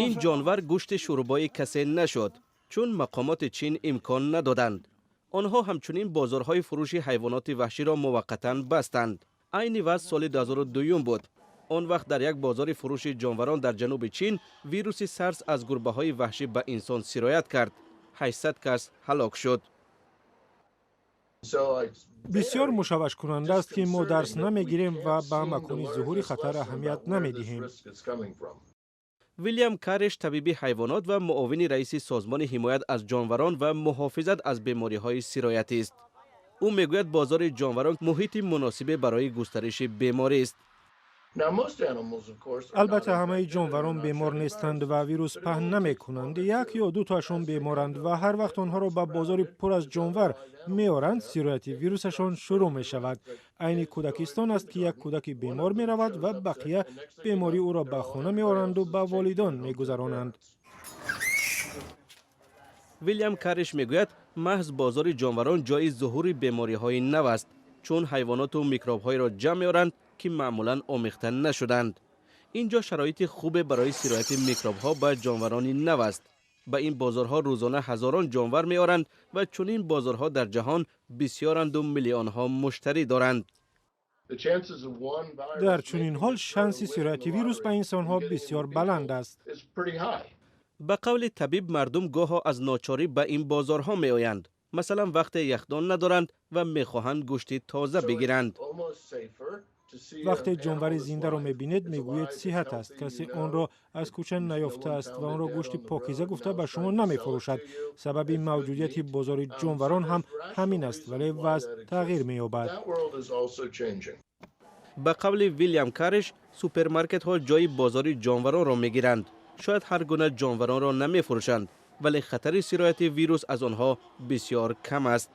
Ин ҷонвар гӯшти шӯрбои касе нашуд, чун мақомоти Чин имкон надоданд. Онҳо ҳамчунин бозорҳои фурӯши ҳайвоноти ваҳширо муваққатан бастанд. Айни вазъ соли 2002 буд. Он вақт дар як бозори фурӯши ҷонварон дар ҷануби Чин вируси сарс аз гурбаҳои ваҳшӣ ба инсон сироят кард. 800 кас ҳалок шуд. Бисёр мушаввашкунанда аст, ки мо дарс намегирем ва ба макони зуҳури хатар аҳамият намедиҳем. Вилям Кариш табиби ҳайвонот ва муовини раиси созмони ҳимоят аз ҷонварон ва муҳофизат аз бемориҳои сироятист. Ӯ мегӯяд, бозори ҷонварон муҳити муносибе барои густариши беморист. Албатта, ҳамаи ҷонварон бемор нестанд ва вирус паҳн намекунанд. Як ё дутоашон беморанд ва ҳар вақт онҳоро ба бозори пур аз ҷонвар меоранд, сирояти вирусашон шурӯъ мешавад. Айни кӯдакистон аст, ки як кӯдаки бемор меравад ва бақия бемории ӯро ба хона меоранду ба волидон мегузаронанд. Вилям Кариш мегӯяд, маҳз бозори ҷонварон ҷои зуҳури бемориҳои нав аст, чун ҳайвоноту микробҳоеро ҷамъ меоранд, ки маъмулан омехта нашуданд. Ин ҷо шароити хубе барои сирояти микробҳо ба ҷонварони нав аст. Ба ин бозорҳо рӯзона ҳазорон ҷонвар меоранд ва чунин бозорҳо дар ҷаҳон бисёранду миллионҳо муштарӣ доранд. Дар чунин ҳол шанси сирояти вирус ба инсонҳо бисёр баланд аст. Ба қавли табиб, мардум гоҳо аз ночорӣ ба ин бозорҳо меоянд, масалан, вақте яхдон надоранд ва мехоҳанд гӯшти тоза бигиранд. Вақте ҷонвари зиндаро мебинед, мегӯед, сиҳат аст, касе онро аз кӯча наёфтааст ва онро гӯшти покиза гуфта ба шумо намефурӯшад. Сабаби мавҷудияти бозори ҷонварон ҳам ҳамин аст, вале вазъ тағйир меёбад. Ба қавли Вилям Кариш, супермаркетҳо ҷои бозори ҷонваронро мегиранд. Шояд ҳар гуна ҷонваронро намефурӯшанд, вале хатари сирояти вирус аз онҳо бисёр кам аст.